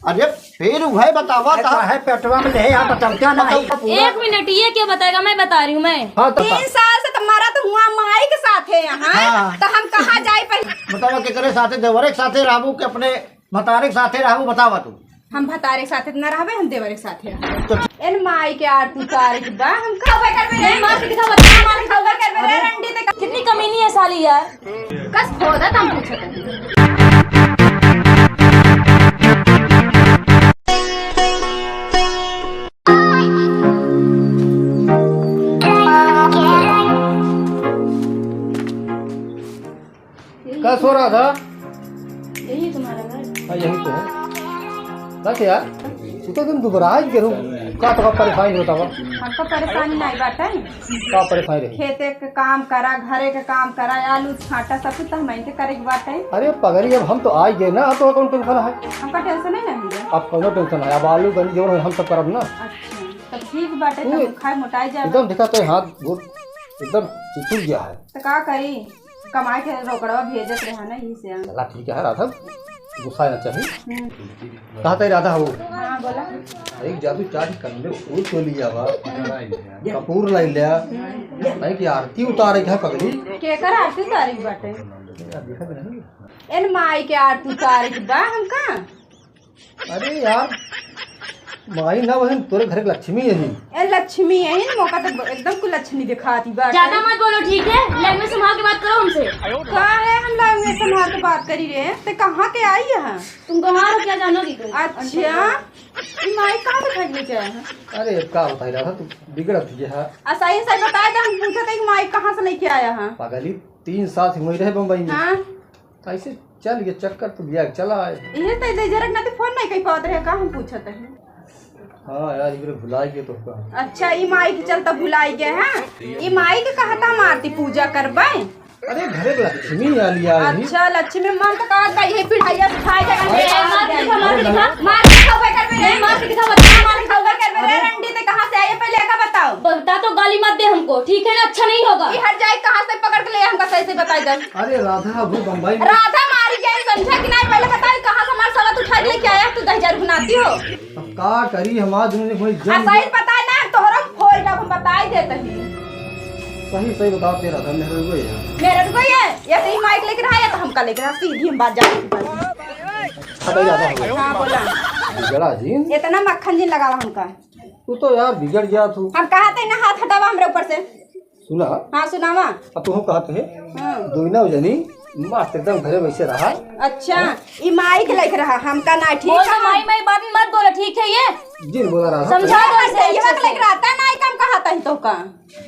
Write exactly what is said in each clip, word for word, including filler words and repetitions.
अरे, फिर वह बतावा अरे, था। काहे पेटवा में ले, आप बताओ क्या ना है? बताओ पूरा। एक मिनट, ये क्या बताएगा? मैं बता रही हूँ, मैं। हाँ, तो तीन साल से तुम्हारा तो हुआ माई के साथ है यहाँ, हाँ। तो हम कहाँ जाए पहले? बतावा, केकरे साथे, देवरे के साथे रहबू कि अपने भतारे के साथे रहबू, बतावा तू। हम भतारे के साथे ना रहबे, हम देवरे के साथे रहबे। तो एन माई के आरती उतारे के बा, हम खौबे करबे रे। मार के दिखा, बता, मार के खौबे करबे रे, रंडी ते। कितनी कमीनी है साली यार। कस खोदा तम पूछत है। यही का सो रहा था? यही तुम्हारा घर। हाँ, यही तो है। बस यार, तू तो एकदम दुबराज के रूप का तो परेशान होता हुआ। हमका परेशानी नहीं बाटे। का परेशानी रही? खेते के काम करा, घरे के काम करा, आलू छांटा, सब कुछ तो हम के करे के बाटे। अरे पगली, अब हम तो आ ही गए ना, अब तो कौन टेंशन है? हमका टेंशन नहीं है। अब कौनो टेंशन है, अब आलू गंजी जो है हम सब करब ना। अच्छा, तो ठीक बाटे, तू तो खाए मोटाई जाए। एकदम देखा तो हाथ गोड़ एकदम चिचुर गया है। तो का करी? कमाए के रोकड़वा भेजत रहा ना, यही से हम। चला ठीक है राधा, गुस्सा ना चाहिए। हम्म। कहा तई राधा हो? हाँ, बोला। एक जादू चाट कर ले, वो चली जावा। हम्म। कपूर लाई लिया। हम्म। नहीं कि आरती उतारे के है पगली। केकर आरती उतारे के बाटे? देखा तो नहीं। एन माई के आरती उतारे के बा हमका। अरे यार, माई ना बहन, तोरे घर के लक्ष्मी यही। ए, लक्ष्मी यही, मौका तो एकदम कुलक्षणी दिखाती बाटे। ज्यादा मत बोलो, ठीक है? लैंग्वेज संभाल के बात करो हमसे। का है, हम लैंग्वेज संभाल के बात करी रे? ते कहाँ के आई है? तुम कहाँ हो, क्या जानोगी तुम? अच्छा, ई माई कहाँ से खरीदने के आया है? अरे, का बताई रहा था, तू बिगड़त ही है। आ, सही, सही बताए तो हम पूछत है कि माई कहाँ से लेके आया है? पागली, तीन साल से वहीं रहे बम्बई में। हाँ। ऐसे चल ये चक्कर तो लिया चला आए। इहे तो इधर जरक ना तो फोन नहीं कई पावत रहे, का हम पूछत है? हाँ यार, इबरे भुलाई गए तो का। अच्छा, ई माई के चलता भुलाई गए हैं? ई माई के कहता हम आरती पूजा करबे? अरे घरे के लक्ष्मी आ लिया है। अच्छा, लक्ष्मी मन तो कहत बा, यही पिढ़ाइया से खाए जाए। अरे, मार के दिखा, मार के दिखा। मार के दिखा, मार के दिखा, मार के दिखा, मार के दिखा, मार के दिखा। अरे। रंडी ते कहाँ से आई है, पहले का बताओ। बता तो गाली मत दे हमको, ठीक है ना? अच्छा नहीं होगा। ई हट जाए, कहाँ से पकड़ के ले हमका सही से बताई दे। अरे राधा, वो बम्बई में राधा मारी गई, समझा कि नहीं? पहले बताओ, कहाँ से हमार सवत उठा के लेके आया तू दहिजर गुनाती हो? अब का करी, हमार दुनिया में कोई आ, जन सही बताए ना, तोहरा फोड़ के हम बताई देत ही। सही, सही बताओ, तेरा था, मेहररुआ है। मेहररुआ है? या तो ई माइक लेके रहा, या तो हमका लेके रहा, सीधी हम बात जाने की पड़ी। हटाई ज्यादा हो गया। हाँ, बोला। बिगड़ा जी। इतना मक्खन जी लगावा हमका। तू तो यार बिगड़ गया तू। हम कहा थे ना हाथ हटावा हमरे ऊपर से। सुना? हाँ, सुनावा। अब तू कहत है, हाँ। दोनों जनी मस्त एकदम घरे वैसे रहा। अच्छा, हाँ? ई माई के लेके रहा, हमका ना ठीक बोल दो, है। माई, माई बात में मत बोलो, ठीक है ये? जी, बोला रहा। समझा दो इसे ये अच्छे से। लेके रहा, तै माई काम कहा तही तो का?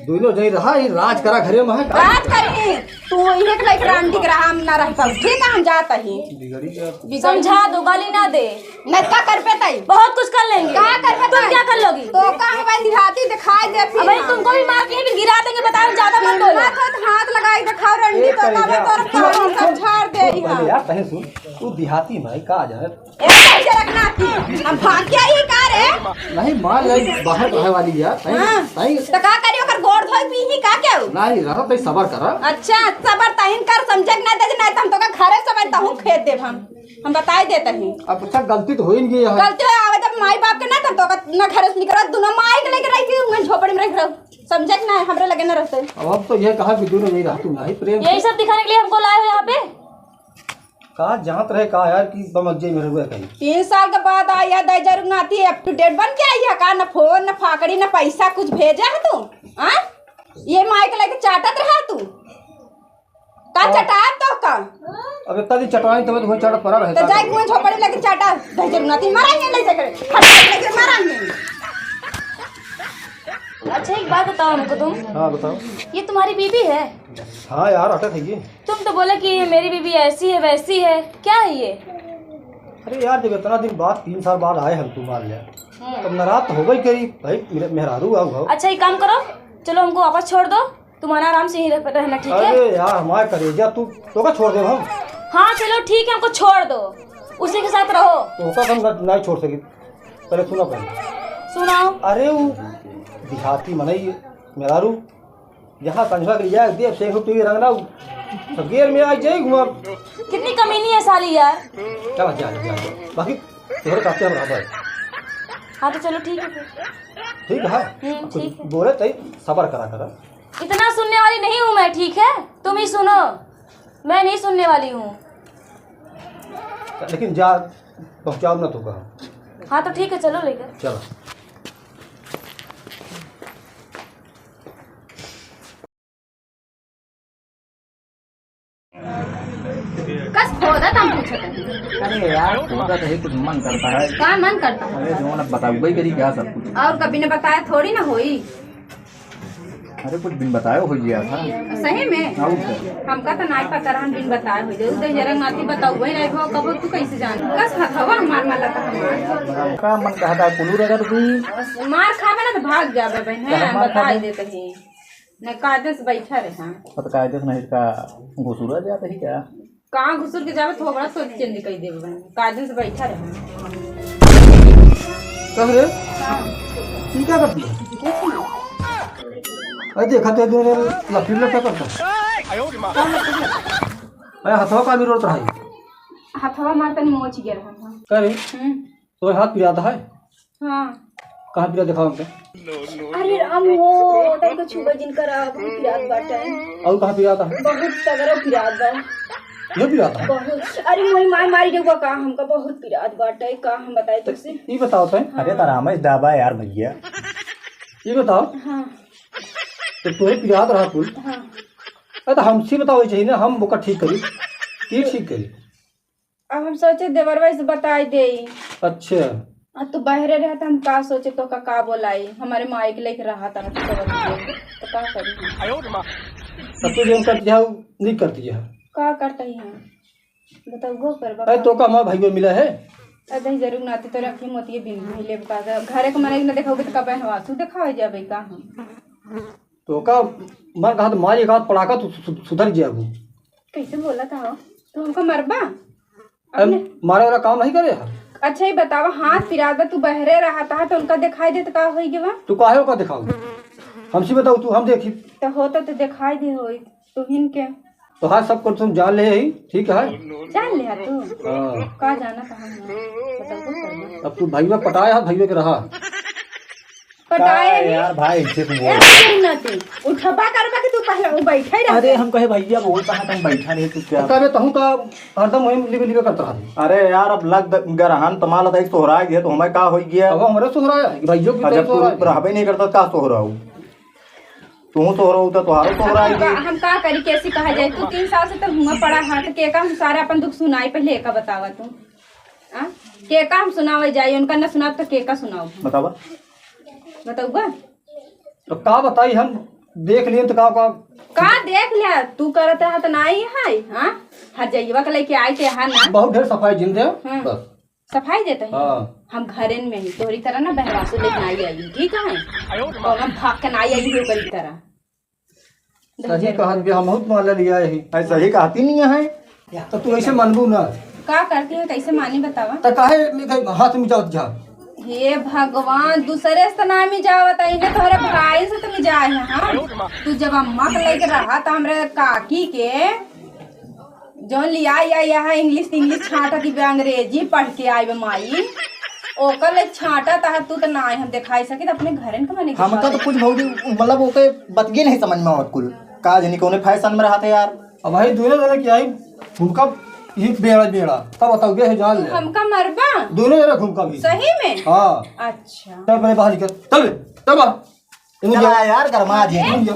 दोनों जनी रहा, ई राज करा घरे में है का? राज करी, तू इहे के लेके रहा, आंटी के रहा, हम ना रह पाऊ, ठीक है, हम जात ही। बिगड़ी गया। समझा दो, गाली ना दे। नहीं, का करबे तई? बहुत कुछ कर लेंगे। का करबे तुम तई? क्या कर लोगी? तो का हमारे दिहाती दिखाई दे फिर अबे ना। तुमको भी मार के भी गिरा देंगे, बताओ, ज्यादा मत बोलो। हाथ, हाथ, हाथ लगाई दिखाओ, रंडी ए, तो करे ना जा। तोर सुन, पानी सुन, सब झाड़ दे सुन, रही पहले है। यार, पहले सुन, तू दिहाती माई का जाने? ए, कैसे रखना थी? हम भाग के आई का रे? नहीं, माँ ले बाहर रहे वाली यार, नहीं, हाँ। नहीं। तो का करी, ओकर गोड़ धोई पी ही का केहू? नहीं, रहा तो सबर करा। अच्छा, सबर तहिन कर, समझे के ना दे, नहीं तो हम तो का घरे से मैं तहूँ खेद देब हम। हम बताई देत ही। अब अच्छा, गलती तो हो ही नहीं है। गलती हो आवे जब माई बाप के ना, तब तो ना घर से निकलत, दोनों माई के लेके रही थी, उन्हें झोपड़ी में रह रहो। समझे कि ना, हमरे लगे ना रहते। अब, अब तो ये कहा कि दोनों यही रहा, तू नहीं प्रेम यही से। सब दिखाने के लिए हमको लाए हो यहाँ पे? कहा जात रहे, कहा यार कि बमक जाई मेरे हुए कहीं। तीन साल के बाद आई है, दहिजर गुनाती up to date बन के आई है का? ना फोन, ना फाकड़ी, ना पैसा, कुछ भेजा है तू? हाँ? ये माई के लेके चाटत रहा तू? का हाँ। चटाब तो का? अब इतना दिन चटवाई तब तो चढ़ पड़ा रहे तो का जाए करी? कुआं झोपड़ी लेके चाटा, दहिजर गुनाती मारा ही नहीं ले जाकर। हट, लेके मारा ही नहीं। अच्छा, एक बात बताओ हमको तुम। हाँ, बताओ। ये तुम्हारी बीबी है? हाँ यार, अटक है ये। तुम तो बोले कि ये मेरी बीबी ऐसी है, वैसी है, क्या है ये? अरे यार, जब इतना दिन बाद, तीन साल बाद आए हम, तू मान लिया, हम्म। तब नाराज तो हो गई करी भाई, मेरे मेहरारू आओ, आओ। अच्छा, एक काम करो, चलो हमको वापस छोड़ दो, तुम्हारा आराम से यहीं रह-, रहना, ठीक है? अरे यार, हमारे करेजा, तू, तो का छोड़ दे हम? हाँ, चलो ठीक है, हमको छोड़ दो, उसी के साथ रहो। तो का हम न-, नहीं छोड़ सकी। पहले सुना पहले। सुनाओ। अरे वो देहाती मनई मेहरारू, यहाँ संझवा के लिया देव से तू रंगना, सब गेर में आ जाई घुमा। कितनी कमीनी है साली यार। चल, जा, जा, जा। बाकी तोहरे कहते हम रहबे। हाँ, तो चलो, ठीक है फिर। ठीक है? हम्म, कुछ ठीक है। बोले तई सबर करा करा। इतना सुनने वाली नहीं हूँ मैं, ठीक है? तुम ही सुनो, मैं नहीं सुनने वाली हूँ। लेकिन जा, पहुँचाओ ना तो कहा। हाँ, तो ठीक है, चलो लेकर। चलो। कस खोदत हम पूछत हई। अरे यार, खोदत है, कुछ मन करता है। का मन करता है? अरे, जो ना बताउबे करी क्या सब कुछ। और कभी ने बताया थोड़ी ना होई। अरे, कुछ बिन बताए हो गया था। सही में? और क्या? हमका तो नाई पता रहन बिन बताए हो जाए। उदय जरंग नाती बताउबे नहीं हो, कबो तू कैसे जान? कस हथवा मार मार लता हमार। का मन कहता है, कुलू रगड़ दी। मार खाबे ना तो भाग जाबे बहन, तो हम हमार बताई खाबे। देते हैं। न कायदे से बैठा रहे। अब कायदे से नहीं का घुसुरा जात ही क्या? कहाँ घुसुर के जावे, थोबड़ा सोच चेंज कर देबे बहन। कायदे से बैठा रहे। कह रे? हाँ। ई का करती है? कुछ ना। अरे देखा तो दोनों लफड़ी लफड़ा करता। अरे हथवा का भी रोत रहा है। हथवा मार तनी मोच गया रहा था। का रे? हम्म। तोरे हाथ पिरात है? हाँ। कहाँ पिरात, दिखाओ हमके। अरे राम हो, तन को छुबा जिन करा, बहुत पिरात बाटे। और कहाँ पिरात है? बहुत सगरो पिरात बा। ये पिरात है? बहुत। अरे मोरी माई मारी देबा का, हमका बहुत पिरात बाटे, का हम बताई तुझसे? ई बताओ तो। हाँ। अरे तो रामेश दाबा यार भैया। ई बताओ। हाँ। तो तोहे पिरात रहा कुल। हाँ। अरे तो हमसे बतावे चाहिए ना, हम ओका ठीक करी। ई ठीक करी। अब हम सोचे देवरवा से बताई देई। अच्छा। आ तू बहरे रहे तो हम का सोचे, तोका का बोलाई, हमारे माई के लेके रहा था, तो का करी? अब तू जौन करती है, वो नहीं करती है। का करता ही हम? बताओ, गो करबा अरे का? तोका हमार भाई मिला है। अरे जरूर नाती तोरे अखी मोतिये बिन भइले बता दे। घरे के मने न देखाओगे तो का बहनवा तू देखावे जाबे का हम? तोका मर कहा तो मार एक हाथ पड़ाका तू सु-, सु-, सुधर जाबू। कैसे बोला था हो? तू हमका मरबा? अरे, अपने मारे वाला काम नहीं करे यार। अच्छा, ये बतावा, हाथ पिरादा तू बहरे रहा था, तो उनका दिखाई देत का होई गवा? तू काहे ओका दिखाऊ? हमसे बताऊ तू, हम देखी। तो होता तो दिखाई दे होई, तू हिन के। तो हाँ, सब कुछ तुम जान ले ही, ठीक है? जान ले तू? हाँ। का जाना था हम? बताओ तो करना। अब तू भैया पटाया है, भैया के रहा। पटाए का ही। यार भाई, इनसे तू ए, बोल। तेरी नाती, उठबा करबा कि तू पहले वो बैठे रह। अरे, हम कहे भैया बोल कहाँ, तुम बैठा नहीं, तू क्या? तबे तहूँ का हरदम वही लिबे लिबे करता रहा। अरे यार, अब लग द-, गरहन तमाल तक सोहरा गया, तो हमें का हो गया? अब हमरे सोहरा है, कि भाइयों की अच्छा, तरह तू सोहरा है। रहबे नहीं करता, का सोहरा हो? तू सोहरा हो तो तोहारो सोहरा हम है। का, हम का करी, कैसी कहा जाए? तू तीन साल से तो हुआ पड़ा है, तो के का हम सारा अपन दुख सुनाई, पहले एका बतावा तू। आ? के का हम सुनावे जाई, उनका ना सुनाब तो के का सुनाओ? बतावा। बताऊबा? तो का बताई, हम देख लिए तो का, का? का देख लिया? तू करत रहा तो ना आई है, हाँ? हर जइवा के लेके आई ते है ना? बहुत ढेर सफाई जिन दे, हाँ। बस। सफाई देते हैं? हाँ। हम घरेन में ही, तोहरी तरह ना बहवासु लेके ना आई, ठीक है? और हम भाग के ना आई, ओकरी तरह। सही कहत बे, हमहू तो मान लिया यही। अरे सही कहती नहीं है। तो तू ऐसे मानबू ना। का करती है, कैसे मानी बतावा? तो काहे में कहीं हाथ में जावत जा? हे भगवान, दूसरे से तो ना में जावत है, इन्हें तोहरे भाई से तो में जाए है, हाँ? तू जब अम्मा के लेके रहा तो हमरे काकी के जौन लिया या यहाँ इंग्लिश इंग्लिश छाटा की बे अंग्रेजी पढ़ के आई बे माई, ओकर ले छाटा तहा तू तो ना आए हम दिखाई सकित अपने घरन के मने के हमका तो घरे। कुछ भौजी, मतलब ओके बतिये नहीं समझ में आवत कुल। का जानी कौने फैशन में रहते यार। अब भाई दोनों जने की आई, उनका ही बेड़ा बेड़ा। तब बताओ, ये है जान ले। हमका मरबा? दोनों जने घूम का भी। सही में? हाँ। अच्छा। चल पहले बाहर निकल। चल बे, चल बाहर। इन्हें चला जा। यार, गरमा जी। इन्हें जा।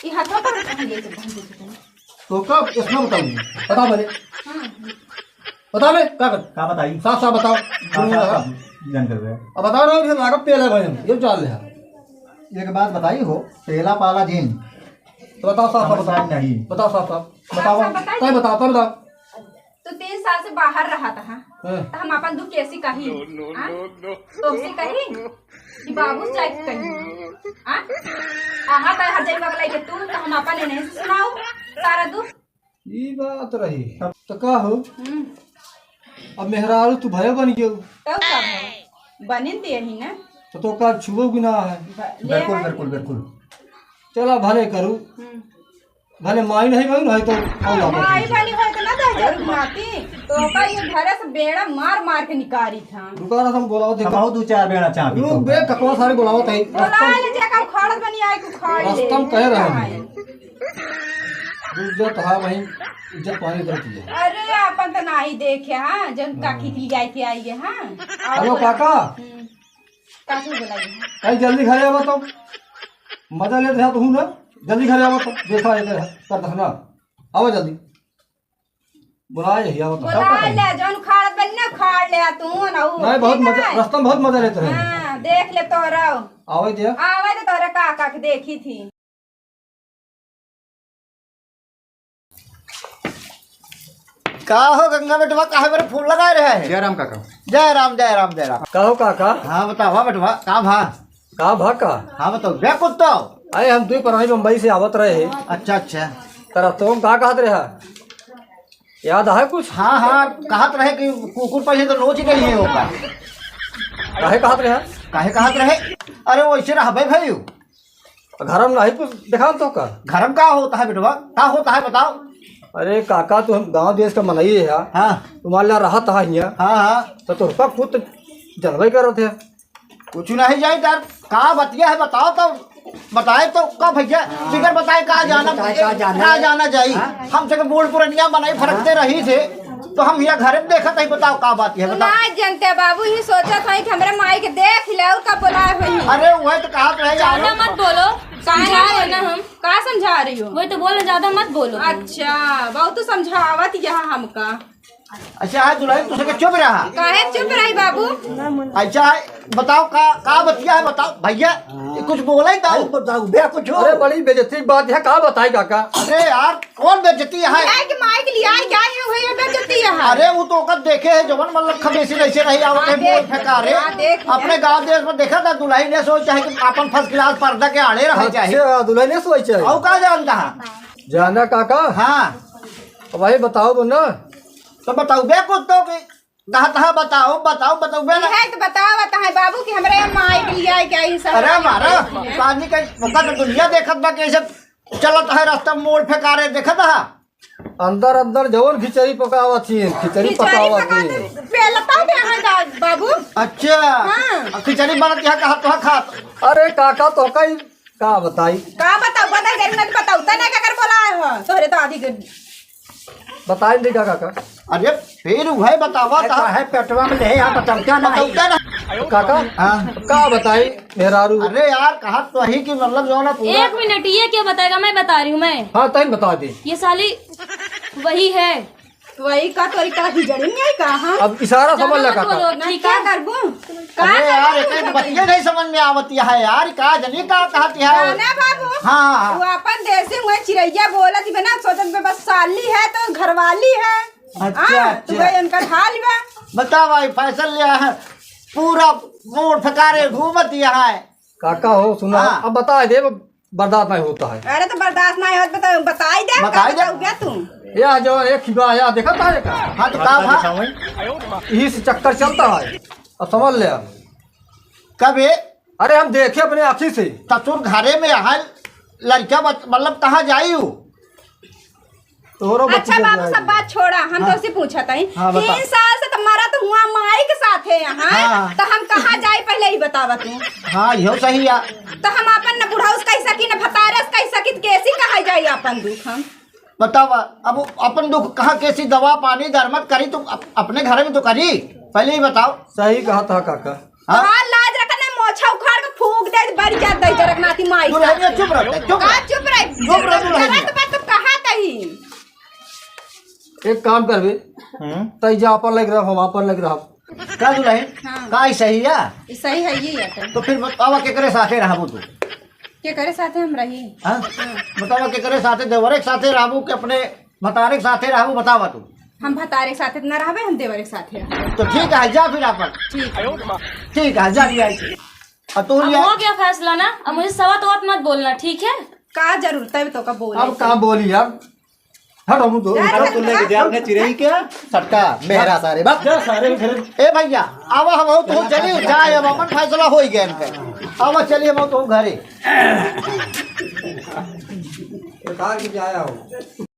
ये हाथों पर कहाँ ले चलता है? तो का इसमें बताऊँ? बता पहले। हाँ। बता बे, का कर? का बताई? साफ साफ बताओ। हाँ, साफ साफ जान कर रहे। अब बता रहा हूँ, फिर आगे पेला भाई हम, ये चाल ले। एक बात बताई हो, पेला पाला जिन। तो बताओ साफ साफ बताओ। समझदार नहीं। बताओ साफ साफ। बताओ। साफ साफ बताई। तय बताओ, तय बताओ। तू तीन साल से बाहर रहा था, हाँ? हाँ। तो हम अपन दुख कैसे कही? हाँ? तोसे कही? कि बाबू से जाके कही? हाँ? आहा, तो हर जगह बगलाई के तू, तो हम अपन इन्हें से सुनाओ सारा दुख। ई बात रही। तो का हो? हम्म। अब मेहरारू तू भय बन गयो। तब का हो? बनिन दे ही ना। तो, तो का छुओ भी ना है। ब-, ले बिल्कुल, आए। बिल्कुल, बिल्कुल। चला भले करू। हम्म। भले माई नहीं बनी, नहीं तो कौन लाभ है? माई बनी होई तो ना दहेज रुक माती। तो का ये घरे से बेड़ा मार मार के निकारी था। रुका रहा, हम बोलाओ, देखो। बहुत दो चार बेड़ा चापी रुक तो। बे, ककवा सारे बोलाओ तही। बोला ले, जा का उखाड़त बनी, आई के उखाड़ ले। रस्तम कह रहे हैं। रुक जा, तो हाँ भाई, इज्जत पानी करती है। अरे, अपन तो नाही देखे, हाँ, जन काकी के लिए आई के आई है, हाँ। हेलो, काका। हम्म। काकी बोला है। कहीं जल्दी घरे आवा तो। मजा लेत रहा तू ना। जल्दी घरे आवा तो। देखा ये कर, कर दखना। आवा जल्दी। बुलाए ही आवा तो। बुला ले, जौन उखाड़त बनी ना, उखाड़ ले तू ना, ऊ, नहीं, बहुत ठीक मजा, है? रस्ता में बहुत मजा लेते हैं। हाँ, देख ले तोहरा। आवे दे। आवे तो तोहरा काका के देखी थी। का हो गंगा बेटवा, काहे मेरे फूल लगाए रहे है? जय राम काका। जय राम, जय राम, जय राम। का हो काका? हाँ बतावा बेटवा, का भा? का भा का? हाँ बताओ, बे कुत्ता। अरे हम दुई परानी बम्बई से आवत रहे। अच्छा, अच्छा। त रस्तवा में का कहत रहा? याद है कुछ? हाँ, हाँ, कहत रहे कि कुकुर पहिले तो नोच गई है ओका। काहे कहत रहा? काहे कहत रहे? अरे वैसे रहबे भाई। घर में नहीं कुछ देखा तो का? घर में का होता है बेटवा? का होता है बताओ? अरे काका, तू हम गांव देश का मनई है। हाँ। तुम्हारे लिए रहत है हियाँ। हाँ, हाँ। तो तोहका खुद जनबे करत है। कुछ नहीं जाई तार, का बतिया है बताओ तो, बताए तो का भैया, बिगर बताए का जाना, बताए का जाना का है? जाना जाई? हाँ? हम सब बूढ़ पुरनिया मनई फरकते रही थे, तो हम हियाँ घर में देखत है, बताओ का बात है, बताओ। ना जनते बाबू, ही सोचत है कि हमरे माई के देख ले और का बोलाए होई। अरे वह तो कहत रहे ज्यादा जानो। मत बोलो, काहे समझा ना रहे हो ना हम। का समझा रही हो? वही तो बोल रहे, ज्यादा मत बोलो। अच्छा, बहुत तो समझावत यहाँ हमका। अच्छा है दुल्हन, तुझे के चुप रहा। काहे चुप रही बाबू? अच्छा है, बताओ का, का बतिया है बताओ भैया, ये कुछ बोले तो। अरे बताओ बे कुछ। अरे बड़ी बेइज्जती की बात है, का बताई काका? अरे यार कौन बेइज्जती है? है कि माइक लिया है, क्या है वही बेइज्जती है? अरे वो तो ओकर देखे है जवन मतलब खबेसी ऐसे नहीं आवत है, हाँ, देख, बोल फेंका रे। हाँ, देख लिया। अपने गांव देश में देखा था दुल्हन ने सोच चाहे कि अपन फर्स्ट क्लास पर्दा के आड़े रहे चाहे। अच्छा, दुल्हन ने सोच चाहे। और का जानता है? जाना काका? हाँ। अब भाई बताओ बोल ना। तो बताओ बे कुछ तो कि कहा था बताओ, बताओ, बताओ बे ना। है तो बताओ, बताए बाबू कि हमरे यहाँ माइक लिया है क्या इन सब? अरे हमारा पानी का मौका तो दुनिया देखत बा कैसे चलत है रास्ता मोड़ फेंका रे देखत है। अंदर अंदर जवन खिचड़ी पकावत ही, खिचड़ी खिचड़ी पकावत पका ही। दे, बेलता भी है का बाबू? अच्छा। हाँ। खिचड़ी बनत है कहा तो खात। अरे काका तो कई का बताई? का बताऊ? बता दे, नहीं बताऊ। तने का कर बोला है हो? तोहरे तो आधी के बताई नहीं का काका? अरे फिर वह बतावा अरे था। काहे पेटवा में ले, यहाँ बताऊ क्या ना है? बताऊ क्या ना? काका, हाँ। का बताई मेहरारू? अरे यार, कहा तो ही कि मतलब जो ना पूरा एक मिनट, ये क्या बताएगा? मैं बता रही हूँ, मैं। हाँ, तहीं बता दे। ये साली वही है। वही का तोरी का हिजड़ी में आई का, हाँ? अब इसारा समझ ज्यादा लगा मत का। बोलो, ना ठीक क्या है? करबू? का अरे यार, करबू? एक एक बतिया नहीं समझ में आवती है यार, का जनी का कहती है? जाने बाबू, हाँ, हाँ। वो अपन देसी मुँह चिरैया बोलत ही बना, सोचत बे बस साली है तो घरवाली है। अच्छा, हाँ, अच्छा। तो वही उनका हाल बा। बता भाई, फैशन लिया है, पूरा मोड़ फकारे घूमत यहाँ है। काका हो, सुना, हाँ। अब बता दे, बर्दाश्त नहीं होता है। अरे तो बर्दाश्त नहीं होता, तो बताई दे, बताई दे। बताऊ क्या तू? या जो एक खिबा या देखा था का? हाँ, तो का भा? इस चक्कर चलता है, अब समझ ले। कब ये? अरे हम देखे अपने आँखी से। ससुर घरे में है, लड़का बच-, मतलब कहाँ जाई हो? तोहरो बच्ची अच्छा के बाबू, जाए सब दे। बात छोड़ा, हम हाँ। तोसे पूछत हई। हाँ, बता। तीन साल से तो मरत हुआ माई के साथे यहाँ, हाँ। तो हम कहाँ जाई, पहले ही बतावा तू। हाँ, इहो सही है। तो हम आपन न बुढ़ऊ से कह सकी, न भतारे से कह सकी, तो कैसी कहा जाई आपन दुख हम? बतावा, अब अपन दुख कहाँ कैसी दवा पानी दरमत करी, तो अप-, अपने घर में तो करी, पहले ही बताओ। सही कहा था काका। हाँ? तोहार लाज रखने मोछा उखाड़ के फूंक दे, बड़ी जात दही जरक नाती माई दुल्हनिया साथे। चुप रह, चुप का रह। चुप रहे? चुप रह, दुल्हनिया। गलत बात तो कहा तही। एक काम करबे, हम्म। तई जा अपन लग रहा, हम अपन लग रहा। का दुल्हन? हाँ। का ई सही है? ई सही है, ये है तो। तो फिर बतावा केकरे साथे रहबो तू? केकरे साथे हम रही? हाँ? हाँ। बतावा केकरे साथे, देवरे के साथे रहबो कि अपने भतारे के साथे रहबो, बतावा तू। हम भतारे के साथे ना रहबे, हम देवरे के साथे रहबे। तो ठीक है, जा फिर आपन। ठीक है। ठीक है, जा लिया इसे। अब तू अब लिया। हो गया फैसला ना, अब मुझे सवा तो मत बोलना, ठीक है? का जरूरत है तो का बोले अब से? का बोली यार? हट, हम तो जा, जा, तू लेके जा। जा अपने चिरई के सट्टा, मेहरा सारे, बस। जा सारे घर। ए भैया, अब हम तो चली, जाए, अब अपन फैसला हो ही गया इनका। अब चलिए, हम तो घरे। बेकार की जाया हो।